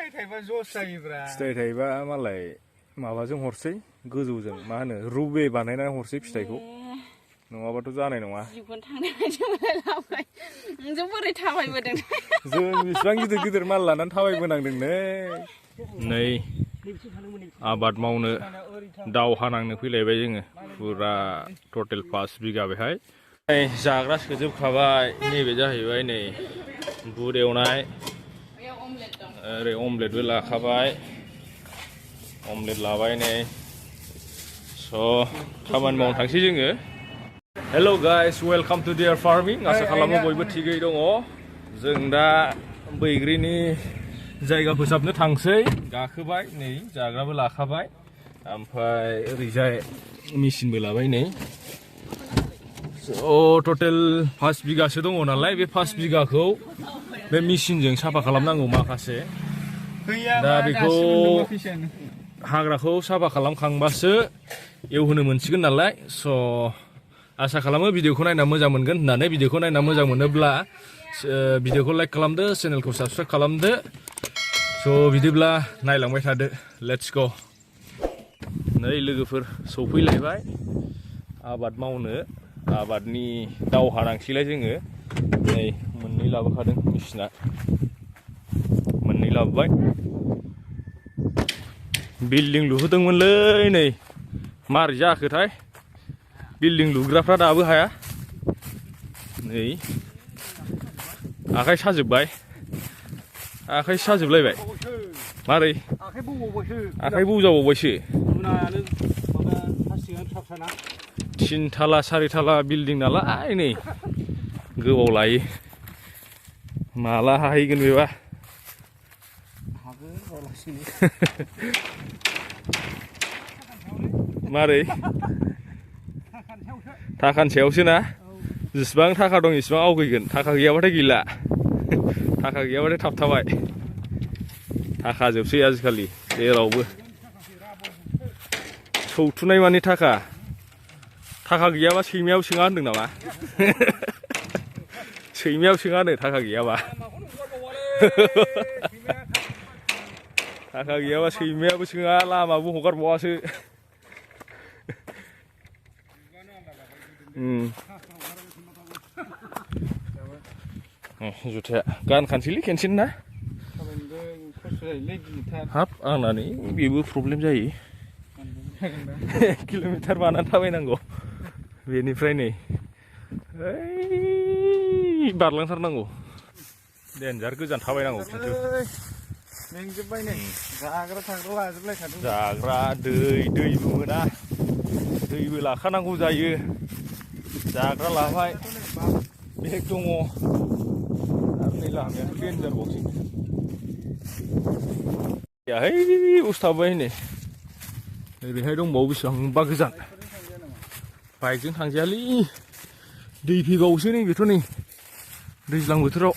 फिथाइ थाइबा मालाय माबाजों हरसै गोजौजों मा होनो रुबे बानायनानै हरसै फिथाइखौ नङाबाथ' जानाय नङा जों बोरै थाबायबोदों जों बिसिबां गिदिर गिदिर माल लानानै थाबायबोनांदों नै आबाद मावनो दावहा नांनो फैलायबाय जोङो फुरा टटेल 5 बिगा बेहाय जाग्रा सोजोबखाबाय नैबे जाहैबाय नै बुद एवनाय ओरै अमलेटबो लाखाबाय अमलेट लाबाय नै स' खामानि मावनो थांसै जोङो hello' guys welcome to their farming आसा खालामो बयबो थिगै दङ जों दा बैग्रिनि जायगा फोसाबनो थांसै गाखोबाय नै जाग्राबो लाखाबाय ओमफ्राय ओरैजाय मेचिनबो लाबाय नै स' टटेल 5 बिगासो दङ नालाय बे 5 बिगाखौ बे मेचिनजों साफा खालामनांगौ माखासे दा बेखौ हाग्राखौ साफा खालामखांबासो एवहोनो मोनसिगोन नालाय स' आसा खालामो भिडिअखौ नायना मोजां मोनगोन होननानै भिडिअखौ नायना मोजां मोनोब्ला भिडिअखौ लाइक खालामदो चेनेलखौ साबस्क्राइब खालामदो स' बिदिब्ला नायलांबाय थादो लेट्स ग' नै लोगोफोर सफैलायबाय आबाद मावनो आबादनि दावहा नांसैलाय जोङो नै मोननै लाबोखादों मेचिना मोननै लाबोबाय बिल्डिं लुहोदोंमोनलै नै मारै जाखोथाय बिल्डिं लुग्राफ्रा दाबो हाया नै आखाइ साजोबलायबाय मारै आखाइ बौजाबावबायसो 3 थाला 4 थाला बिल्डिं नालाय नै गोबाव लायो माला हाहैगोन बेबा मारै थाखानि सायावसो ना जेसेबां थाखा दं इसेबां आवगैगोन थाखा गैयाबाथाय गैला थाखा गैयाबाथाय थाबथाबाय थाखा जोबसै आजिखालि जेरावबो सौथुनाय मानि थाखा गैयाबा सैमायाव सोङा होनदों नामा सैमायाव सोङानो थाखा गैयाबा थाखा गैयाबा सैमायाबो सोङा लामाबो हगारबावासो जुथाया गानखानोसैलै खेनसेनो ना हाब आंनानै बेबो प्रब्लेम जायो 1 किल'मिटार बानानै थाबायनांगौ बेनिफ्राय नै ओइ बारलांथारनांगौ देन्जार गोजान थाबायनांगौ खिन्थु मेंजोब्बाय नै जाग्रा थाग्रा लाजोबलायखादों जाग्रा दैबो मोना दैबो लाखानांगौ जायो जाग्रा लाबाय बेग दङ आरो नै लामायाथ' देन्जार बावसो है उस्थाबबाय नै ओरैहाय दंबावो बेसेबांबा गोजान बाइकजों थांजायालै दै फैबावोसो नै बेथ' नै दैज्लां बोथोराव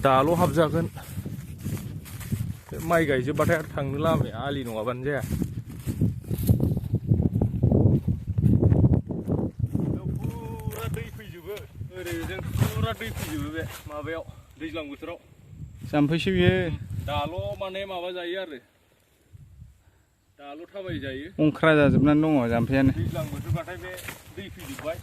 दाल' हाबजागोन माइ गायजोबबाथाय आरो थांनो लामाया आलि नङाबानो जाया फुरा दै फैजोबो ओरैजों फुरा दै फैजोबो बे माबायाव दैज्लां बोथोराव जाम्फैसो बियो दाल' माने माबा जायो आरो दाल' थाबाय जायो अंख्रा जाजोबनानै दङ जाम्फैयानो दैज्लां बोथोरबाथाय बे दै फैजोबबाय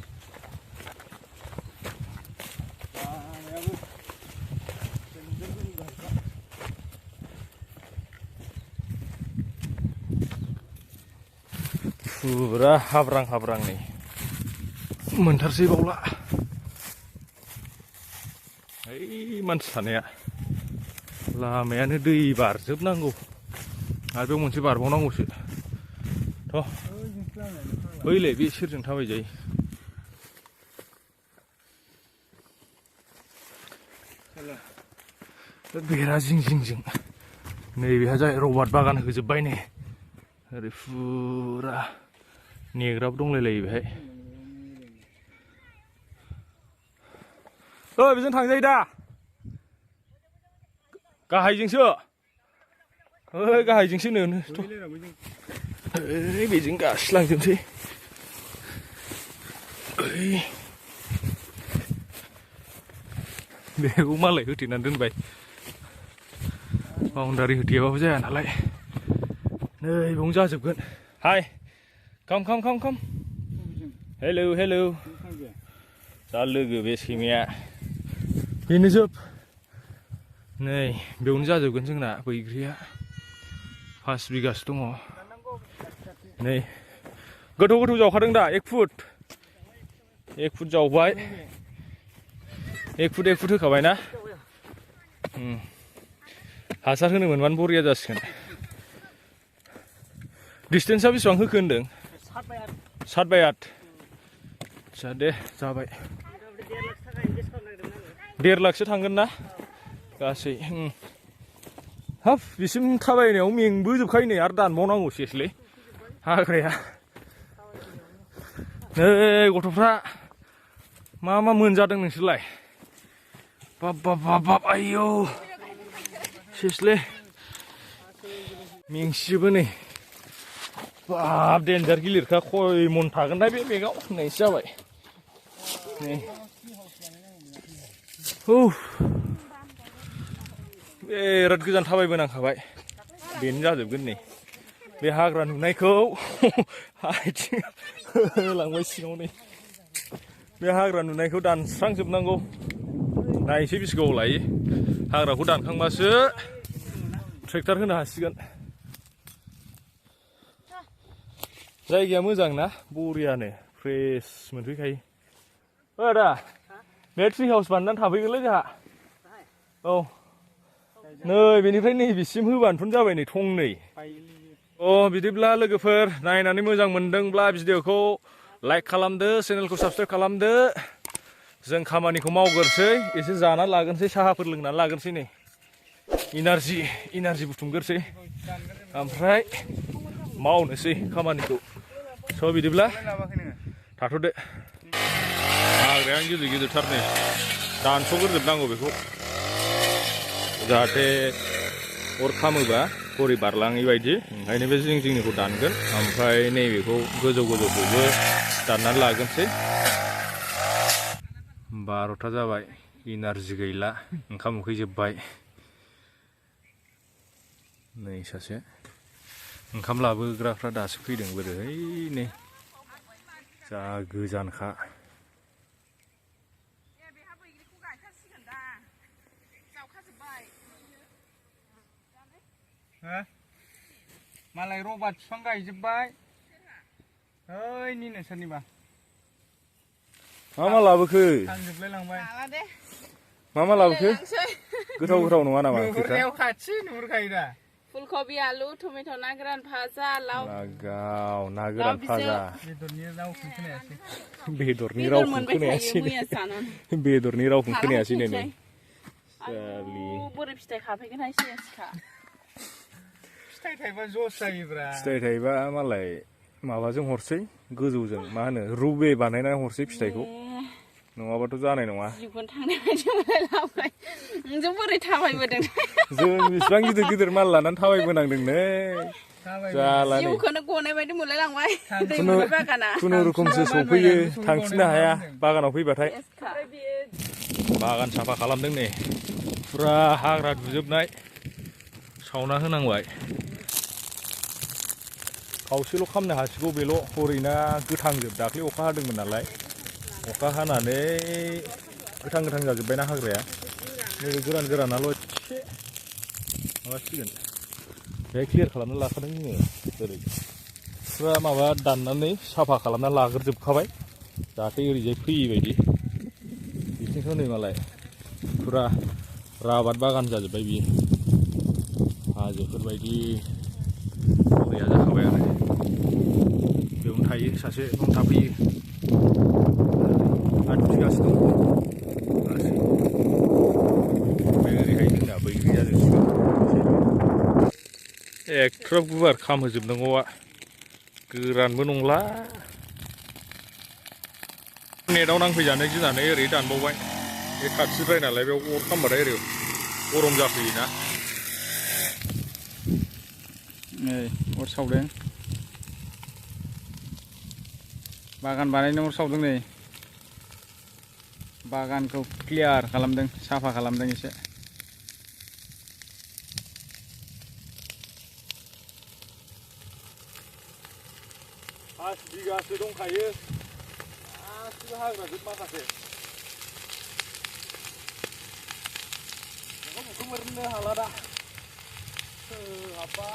फुरा हाब्रां नै मोनथारसै बावला ओइ मानसि थानाया लामायानो दै बारजोबनांगौ आरो बेयाव मोनसे बारबावनांगौसो थ' बैलाय बे सेरजों थाबाय जायो बेरा जिं नैबेहा जाय रबार बागान होजोबबाय नै ओरै फुरा नेग्राबो दंलायलायो बेहाय बेजों थांजायो दा गाहायजोंसो गाहायजोंसो नो बेजों गासिलांजोबसै बेखौ मालाय होथेनानै दोनबाय बाउन्डारि होथेयाबाबो जाया नालाय नै बावनो जाजोबगोन हाय come hello जा लोगो बे सैमाया बेनो जोब नै बेयावनो जाजोबगोन जोंना बैग्रिया 5 बिगासो दङ नै गोथौ जावखादों दा 1 फुट जावबाय 1 फुट होखाबाय ना हासार होनो मोनबानो बरिया जासिगोन डिस्टेन्सआ बेसेबां होखो होनदों 7 बाय 8 आच्छा दे जाबाय 1.5 लाखसो थांगोन ना गासै हाब बिसिम थाबायनायाव मेंबोजोबखायो नै आरो दानबावनांगौ सेसलै हाग्राया नै गथ'फ्रा मा मोनजादों नोंसोरलाय बाब आयौ सेसलै मेंसिजोबो नै बाब देन्जार गिलिरखा खय मन थागोनथाय बे बेगाव होननायसो जाबाय नै बिराद गोजान थाबायबोनांखाबाय बेनो जाजोबगोन नै बे हाग्रा नुनायखौ आथिं होलांबाय सिङाव नै बे हाग्रा नुनायखौ दानस्रांजोबनांगौ नायसै बेसे गोबाव लायो हाग्राखौ दानखांबासो ट्रेक्टर होनो हासिगोन जायगाया मोजां ना बरियानो फ्रेस मोनफैखायो आदा बे ट्रि हाउस बानायनानै थाफैगोनलै जोंहा औ नै बेनिफ्राय नैबेसिम होबानोथ' जाबाय नै थंनै बिदिब्ला लोगोफोर नायनानै मोजां मोनदोंब्ला भिडिअखौ लाइक खालामदो चेनेलखौ साबस्क्राइब खालामदो जों खामानिखौ मावगोरसै एसे जाना लागोनसै साहाफोर लोंनानै लागोनसै नै इनार्जि बुथुमगोरसै ओमफ्राय मावनोसै खामानिखौ स' बिदिब्ला थाथ'दो हाग्रायानो गिदिरथार नै दानस'ग्रोजोबनांगौ बेखौ जाहाथे अर खामोबा हरै बारलाङै बायदि ओंखायनो बे जिंनिखौ दानगोन ओमफ्राय नैबेखौ गोजौखौबो दाननानै लागोनसै 12ता जाबाय इनार्जि गैला ओंखाम उखैजोब्बाय नै सासे ओंखाम लाबोग्राफ्रा दासो फैदों बोरैहायनो जा गोजानखा मालाय रबार बिफां गायजोब्बाय ओइनिनो सोरनिबा मा लाबोखो थांजोबलाय लांबाय मा लाबोखो गोथाव नङा नामा नुहुरनायाव खाथि नुहुरखायो दा फुलकबि आलु टमेट' ना गोरान भाजा लाव ना गोरान भाजा बेदरनि रावखौनो खोनायासै नै बोरै फिथाइ खाफैगोनहाय सिखा फिथाइ थाइबा जस जायोब्रा फिथाइ थाइबा मालाय माबाजों हरसै गोजौजों मा होनो रुबे बानायनानै हरसै फिथाइखौ नङाबाथ' जानाय नङा जिउखौनो थांनाय बायदि मोनलायलांबाय नोंजों बोरै थाबायबोदों जों बिसिबां गिदिर माल लानानै थाबायबोनांदों नै जाला नै जिउखौनो गनाय बायदि मोनलायलांबाय खुनुरुखुमसो सफैयो थांफिननो हाया बागानाव फैबाथाय बागान साफा खालामदों नै फुरा हाग्रा दुजोबनाय सावना होनांबाय खावसेल' खामनो हासिगौ बेल' हरैना गोथांजोब दाख्लै अखा हादोंमोन नालाय अखा हानानै गोथां जाजोब्बायना हाग्राया नैबे गोरानाल' एसे माबासिगोन बेहाय क्लियार खालामना लाखादों जोङो ओरै फुरा माबा दाननानै साफा खालामना लाग्रोजोबखाबाय जाहाथे ओरैजाय फैयै बायदि बिथिंथ' नै मालाय फुरा राबार बागान जाजोब्बाय बियो हाजोफोरबायदि बरिया जाखाबाय आरो बेयावनो थायो सासे बावनो थाफैयो 8 बिगासो दं गासै ओरैहाय जोंना बैग्रि जाजोबसिगोन एथ्राब गुवार खामहोजोबनांगौआ गोरानबो नंला नेटआव नांफैजानो गिनानै ओरै दानबावबाय बे खाथिद्राय नालाय बेयाव अर खामबाथाय ओरै गरम जाफैयोना नै अर सावदों बागान बानायनो अर सावदों नै बागानखौ क्लियार खालामदों साफा खालामदों एसे 5 बिगासो दंखायो गासिबो हाग्राजोब माखासे नोंखौ बुखोमोरनो हाला दा हाब्बा